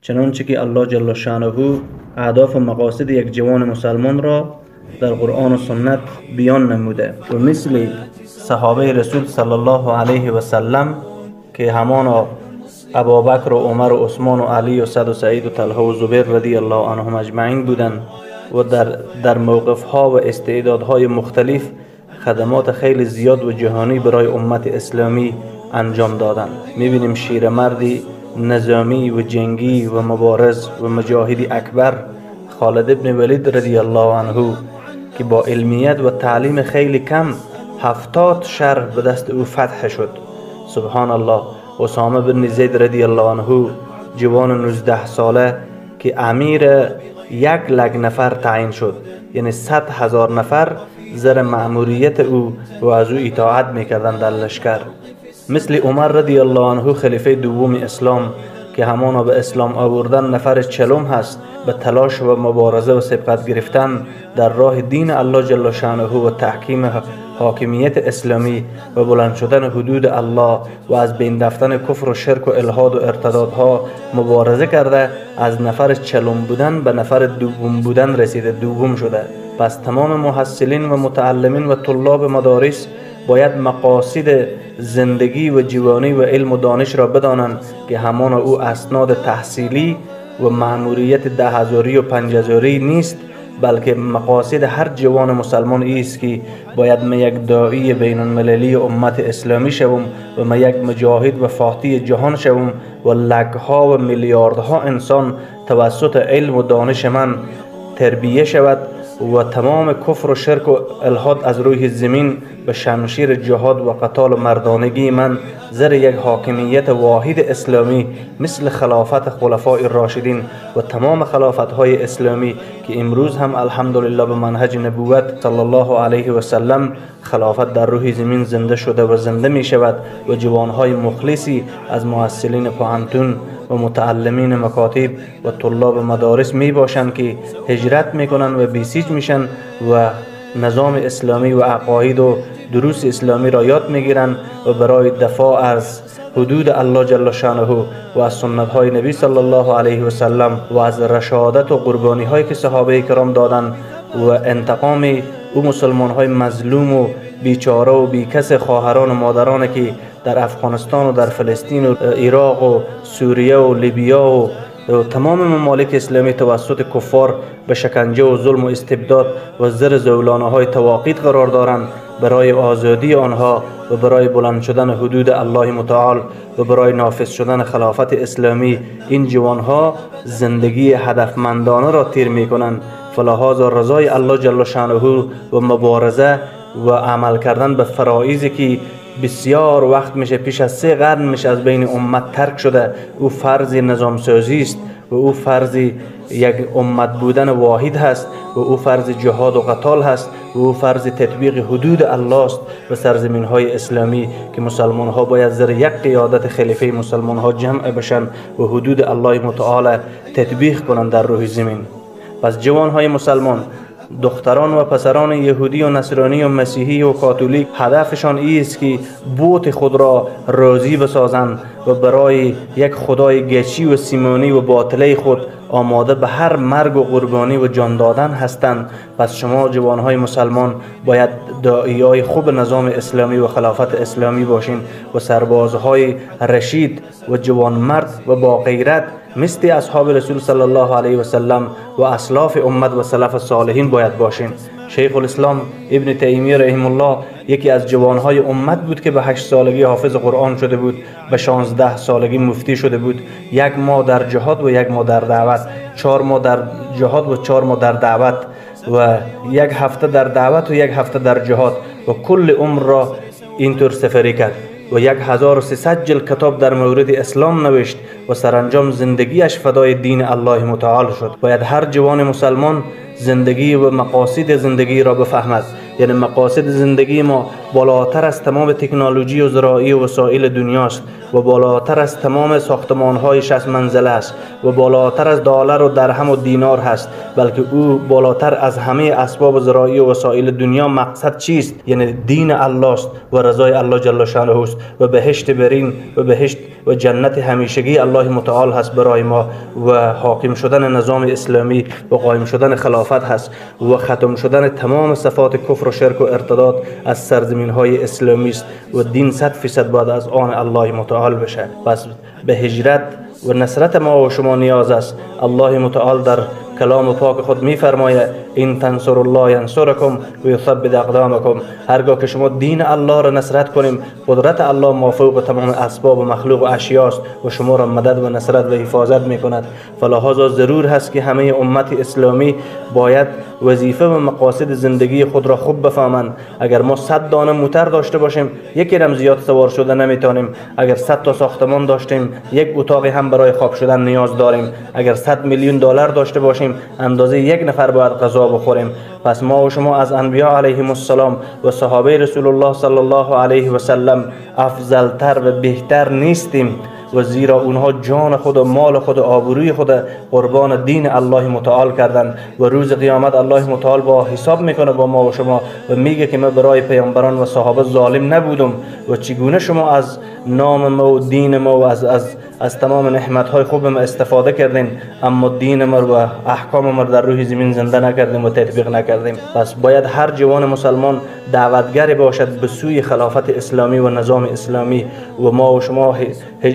چنانچه که الله جل شانه اهداف و مقاصد یک جوان مسلمان را در قرآن و سنت بیان نموده و مثل صحابه رسول صلی الله علیه و سلم که همانا ابابکر و عمر و عثمان و علی و سعد و سعید و طلحه و زبیر رضی الله عنهم اجمعین بودند و در موقف ها و استعدادهای مختلف خدمات خیلی زیاد و جهانی برای امت اسلامی انجام دادند. میبینیم شیرمردی نظامی و جنگی و مبارز و مجاهدی اکبر خالد ابن ولید رضی الله عنه که با علمیت و تعلیم خیلی کم 70 شهر به دست او فتح شد. سبحان الله. اسامه بن زید رضی الله عنه جوان 19 ساله که امیر 1 لک نفر تعیین شد، یعنی 100,000 نفر زر مأموریت او و از او اطاعت میکردند در لشکر. مثل عمر رضی الله عنه خلیفه دوم اسلام که همانا به اسلام آوردن نفر 40 هست، به تلاش و مبارزه و سبقت گرفتن در راه دین الله جل شانه و تحکیم حاکمیت اسلامی و بلند شدن حدود الله و از بین رفتن کفر و شرک و الحاد و ارتدادها مبارزه کرده، از نفر 40 بودن به نفر دوم بودن رسیده، دوم شده. پس تمام محصلین و متعلمین و طلاب مدارس باید مقاصد زندگی و جوانی و علم و دانش را بدانند که همان او اسناد تحصیلی و مأموریت 10,000 و 5,000 نیست، بلکه مقاصد هر جوان مسلمان ایست که باید ما یک داعی بین المللی امت اسلامی شوم و ما یک مجاهد و فاتح جهان شوم و لک‌ها و میلیاردها انسان توسط علم و دانش من تربیه شود و تمام کفر و شرک و الحاد از روی زمین به شمشیر جهاد و قتال و مردانگی من زر یک حاکمیت واحد اسلامی مثل خلافت خلفای راشدین و تمام خلافت های اسلامی که امروز هم الحمدلله به منهج نبوت صلی الله علیه و سلم خلافت در روی زمین زنده شده و زنده می شود و جوانهای مخلصی از محصلین پوهنتون و متعلمین مکاتب و طلاب مدارس می باشند که هجرت می کنند و بیسیج میشن و نظام اسلامی و عقاید و دروس اسلامی را یاد میگیرند و برای دفاع از حدود الله جل شانه و از سنت های نبی صلی الله علیه و سلم و از رشادت و قربانی هایی که صحابه کرام دادند و انتقام او مسلمان های مظلوم و بیچاره و بیکس خواهران و مادران که در افغانستان و در فلسطین و عراق و سوریه و لیبیا و تمام ممالک اسلامی توسط کفار به شکنجه و ظلم و استبداد و زر زولانه های تواقید قرار دارند، برای آزادی آنها و برای بلند شدن حدود الله متعال و برای نافذ شدن خلافت اسلامی این جوانها زندگی هدفمندانه را تیر می کنند. فلهذا رضای الله جل شانه و مبارزه و عمل کردن به فرایضی که بسیار وقت میشه، پیش از 3 قرن میشه از بین امت ترک شده، او فرض نظام سازی است و او فرض یک امت بودن واحد هست و او فرض جهاد و قتال هست و او فرض تطبیق حدود الله است و سرزمین های اسلامی که مسلمان ها باید زیر یک قیادت خلیفه مسلمان ها جمع بشن و حدود الله متعال تطبیق کنند در روی زمین. پس جوان های مسلمان، دختران و پسران یهودی و نصرانی و مسیحی و کاتولیک هدفشان ایست که بت خود را راضی بسازند و برای یک خدای گچی و سیمانی و باطله خود آماده به هر مرگ و قربانی و جان دادن هستند. پس شما جوانهای مسلمان باید داعیای خوب نظام اسلامی و خلافت اسلامی باشین و سربازهای رشید و جوانمرد و با غیرت مثل اصحاب رسول صلی الله علیه و سلم و اسلاف امت و سلف صالحین باید باشین. شیخ الاسلام ابن تیمیه رحمه الله یکی از جوانهای امت بود که به 8 سالگی حافظ قرآن شده بود، به 16 سالگی مفتی شده بود. 1 ماه در جهاد و 1 ماه در دعوت، 4 ماه در جهاد و 4 ماه در دعوت و 1 هفته در دعوت و 1 هفته در جهاد و کل عمر را اینطور سفری کرد و 1300 جلد کتاب در مورد اسلام نوشت و سرانجام زندگیش فدای دین الله متعال شد. باید هر جوان مسلمان زندگی و مقاصد زندگی را بفهمد. یعنی مقاصد زندگی ما بالاتر از تمام تکنولوژی و زراعی و وسایل دنیاست و بالاتر از تمام ساختمان‌های 60 منزله است و بالاتر از دلار و درهم و دینار هست، بلکه او بالاتر از همه اسباب زراعی و وسایل دنیا. مقصد چیست؟ یعنی دین الله است و رضای الله جل شانه است و بهشت برین و بهشت و جنت همیشگی الله متعال هست برای ما و حاکم شدن نظام اسلامی و قایم شدن خلافت هست و ختم شدن تمام صفات کفر و شرک و ارتداد از سرزمین های اسلامی است و دین 100% باید از آن الله متعال بشه. پس به هجرت و نصرت ما و شما نیاز است. الله متعال در کلام پاک خود میفرماید این تنصر الله ینصرکم و یثبت اقدامکم. هرگاه که شما دین الله را نصرت کنیم، قدرت الله مافوق تمام اسباب و مخلوق و اشیاست و شما را مدد و نصرت و حفاظت میکند. فلهذا ضرور هست که همه امت اسلامی باید وظیفه و مقاصد زندگی خود را خوب بفهمند. اگر ما 100 دانه موتر داشته باشیم، یکی رم زیاد سوار شده نمیتونیم. اگر 100 تا ساختمان داشتیم، یک اتاق هم برای خواب شدن نیاز داریم. اگر 100 میلیون دلار داشته باشیم، اندازه یک نفر باید غذا بخوریم. پس ما و شما از انبیا علیهم السلام و صحابه رسول الله صلی الله علیه و سلم افضلتر و بهتر نیستیم و زیرا اونها جان خود و مال خود و آبروی خود قربان دین الله متعال کردند و روز قیامت الله متعال با حساب میکنه با ما و شما و میگه که من برای پیامبران و صحابه ظالم نبودم و چگونه شما از نام ما و دین ما و از تمام نعمت‌های خوب ما استفاده کردین، اما دین ما و احکام ما در روح زمین زنده نکردیم و تطبیق نکردیم. پس باید هر جوان مسلمان دعوتگر باشد به سوی خلافت اسلامی و نظام اسلامی و ما و شما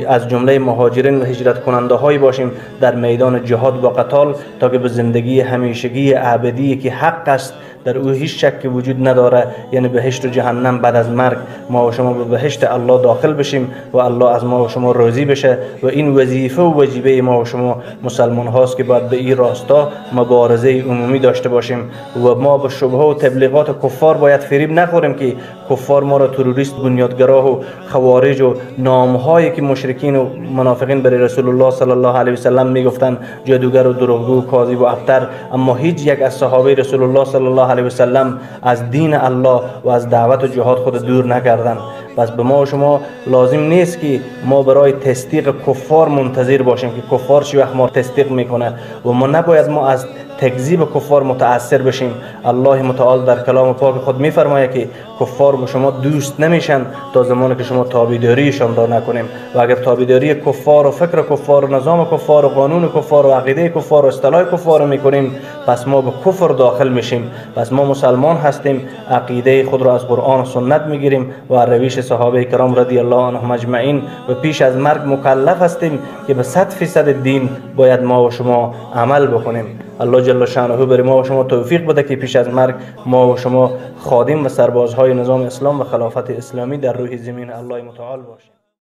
از جمله مهاجرین و هجرت کننده هایی باشیم در میدان جهاد و قتال تا که به زندگی همیشگی ابدی که حق است در او هیچ شکی وجود نداره، یعنی بهشت و جهنم بعد از مرگ، ما و شما به بهشت الله داخل بشیم و الله از ما و شما راضی بشه. و این وظیفه و وجیبه ما و شما مسلمان هاست که باید به این راستا مبارزه عمومی داشته باشیم و ما به شبهه و تبلیغات کفار باید فریب نخوریم که کفار ما را تروریست، بنیادگرا و خوارج و نامهایی که مشرکین و منافقین برای رسول الله صلی الله علیه و سلم میگفتن، جادوگر و دروغگو و کاذب و ابتر، اما هیچ یک از صحابه رسول الله صلی الله علیه و سلم از دین الله و از دعوت و جهاد خود دور نکردند. پس به ما و شما لازم نیست که ما برای تصدیق کفار منتظر باشیم که کفار چی وقت ما تصدیق میکنه و ما نباید ما از تکذیب کفار متاثر بشیم. الله متعال در کلام پاک خود میفرماید که کفار با شما دوست نمیشن تا زمانی که شما تابعداریشان را نکنیم و اگر تابعداری کفار و فکر کفار و نظام کفار و قانون کفار و عقیده کفار و اصطلاح کفار میکنیم، پس ما به کفر داخل میشیم. پس ما مسلمان هستیم، عقیده خود را از قرآن و سنت میگیریم و رویش صحابه کرام رضی الله عنهم اجمعین و پیش از مرگ مکلف هستیم که به 100% دین باید ما و شما عمل بکنیم. الله جل شانه بر ما و شما توفیق بده که پیش از مرگ ما و شما خادم و سربازهای نظام اسلام و خلافت اسلامی در روح زمین الله متعال باشیم.